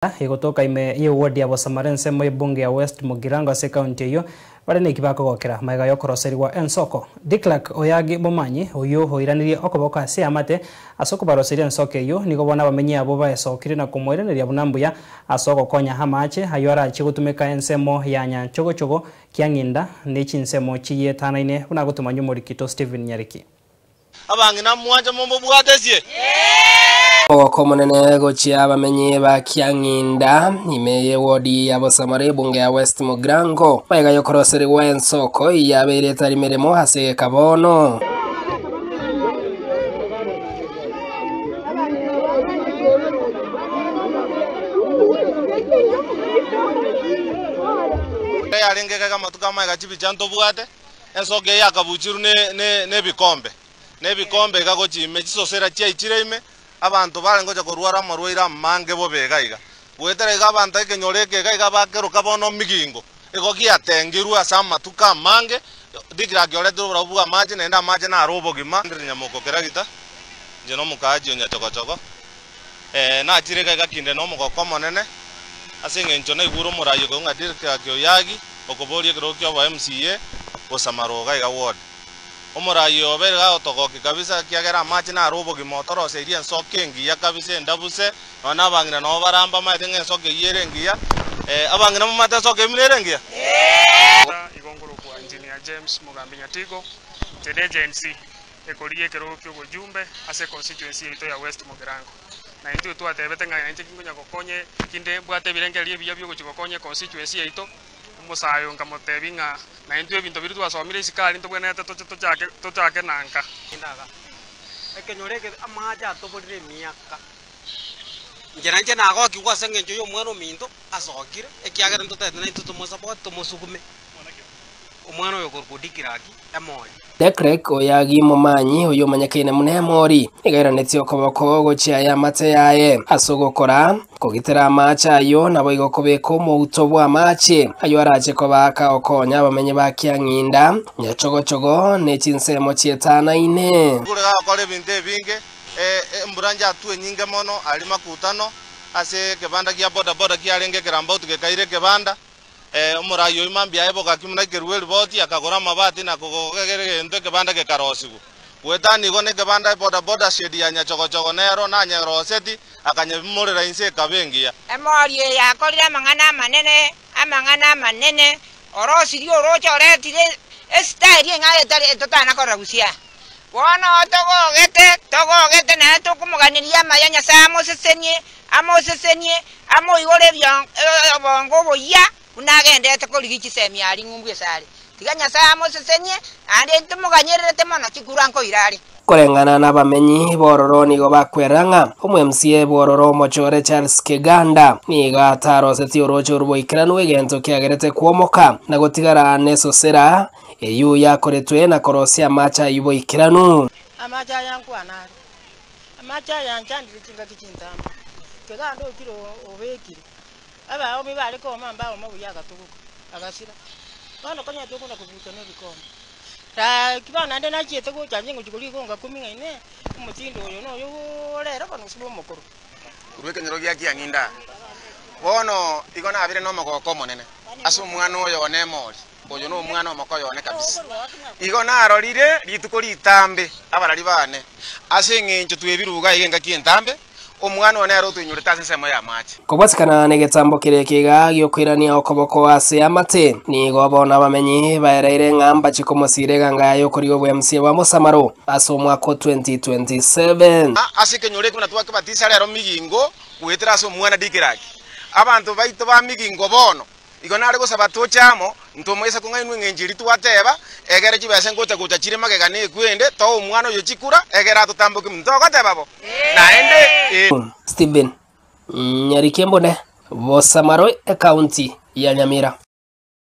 Egotoka ime y'eward ya Bosamara ensemo y'ebunge ya West Mugirango ase ekaunti eyio, bare neki bakogokera magega y'okoroserigwa ensoko. Declerk Oyagi Momanyi, oyio oiranirie okoboko ase eamate ase okobaroseria ensoko eyio, nigo bono abamenyi abwo baesokire na komoiraneria buna mbuya ase ogokonya amache ayio arachie gotumeka ensemo ya Nyanchogochogo, Kiang'inda ne chinsemo chiyietanaine buna agotomanywa omorikito Stephen Nyariki. Abang'ina mwanche momobwate esie. Omogoko omonene gochia abamenyi ba Kiang'inda, ime y'ewodi ya Bosamara ebunge ya West Mugirango, magega y'okoroserigwa ensoko eyio yabeire etari meremo ase egeka bono. Yarenge iga amatuko amaiga chibicha ntobwate. Ensoko eye yakabuchirwe nebikombe, na ebikombe iga gochia ime, chisosera chiaichire ime, abanto barenge gocha korwara amarwaire amange bobe iga iga. Goetera iga abanto ekenyoro eke iga iga bakeroka bono migingo, igo giatengirwe ase amatuko amange, dikiraki oretirwe oborabu bw'amache naende amache naro obogima. Ndire nyamoko keragita, inche nomokaachi o nyachogochogo, nachire iga iga kinde nomogoko omonene, ase eng'encho naigure omoraai okoigwa ng'a Dikiraki Oyagi, Okoboria ekerogo ki'obo MCA gose amarogo aiga ward. Omorai oyo obeire gagotogokia kabisa ekiagera amache naro obogima otoroseirie ensoko engiya kabisa endabuse nonya na abang'ina nabo baramba bamaete ng'a ensoko eyio ere engiya. Abang'ina momanyete ensoko eyio buna ere engiya? Igo nkorokwa Engineer James Mugambi Nyatigo, inche ne agency ekorigia ekerogo kia obojumbe ase econstituency yaito ya West Mugirango. Na intwe twatebete ng'a inche kinkonya gokonya kinde mbwate ebirengererio ebiya biogochia gokonya econstituency yaito, omosae oyo nkamotebia ng'a naintwe ebinto biria twasomire isiko aria ntobwenerete toche tochake tochake na nka. Indaga, ekenyoro eke amache atoborire emiaka, inche nainche nagokigwa ase eng'encho ya omwana ominto asokire, ekiagera ntotagete naintwe tomosupport tomosugume, omwana oyo okorokwa Dikiraki emoyo. Declerk Oyagi Momanyi, oyio omanyekaine buna Emori, nigo airanetie okoboko gochia y'amate yaye ase ogokora kogitera amaache ayio, naboigo kobeka omouto bw'amaache ayio arache koba akagokonya abamenyi ba Kiang'inda, Nyachogochogo, ne chinsemo chietanaine. Kure gagokora ebinto ebinge, embura njatwe enyinge mono aria makutano ase ekebanda gia bodaboda kiarenge ekerambauti gekaira ekebanda. Omoraai oyio mambia aye bogaki buna ekerua eriboti, akagora amabati na kogokera egento ekebanda gekarosigwa. Goetania igo nekebanda ebodaboda shed ya nyachogochogo nero nanyeroseti, akanyebimorera inse ekaba engiya. Emori eye yakorire amang'ana amanene, amang'ana amanene, orosirie orooche oretire esitaeri eng'ao etari etotana korora gusii. Bono togogete, togogete naende tokomoganeria amaya Nyasae amosesenie, amosesenie, amoigore obongo oboyia buna agenderete korigia chisemi aria ng'umbu ase are. Tiga Nyasae amosesenie, naende ntomoganyererete mono chikura nkoira are. Koreng'ana nabamenyi b'ororo nigo bakwera ng'a omo-MCA bw'ororo omochore Charles Kiganda nigo atarosetie orooche orwo boikeranu egento kiagerete kwomoka na gotigara nesosera Eyio yakoretwe na korosia amache ayio boikeranu. Amache aya nkwana are, amache aya anchandire chingaki chintambe, keganda okire obekire, abaomi bare kooma mbaoma buya agatuguka, agasira. Bono konya tokona kobucha na ebikombe. Gaki bono naende nachiete gocha inche ngochia koria igo ngakumia ng'a inee, omotindo oyo noyo ore bono gose nomokoro. Korwa ekenyoro gia Kiang'inda. Bono igo nabire nomogoko omonene ase omwana oyo one emori. Oyo nomwana omokoyo one kabisa. Igo narorire rituko ritambe abarari baane, ase engencho twebiruga iga engaki entambe, omwana one nere otoinyorete ase ensemo y'amache. Kobwatekana negetambo keria ekiga gi'okoirania okoboko ase amate, nigo bono abamenyi baereire ng'a mbache komosiira eganga yaye okorigia obwemsie bwa Mosamaro ase omwaka o 2027. Ase ekenyoro eke buna twakebatisa rero Migingo goetera ase omwana Dikiraki. Abanto baito ba Migingo bono Igo nare gosaba toche amo, ntomoisa kong'ainwa eng'encho eria twateba, egere chibesa ngocha-gocha chire magega nekwende, toe omwana oyo chikura, egere atotamboke monto. Togoteba bo? Naende ee. Stephen Nyarikembone, Bosamaro, Ekaunti ya Nyamira.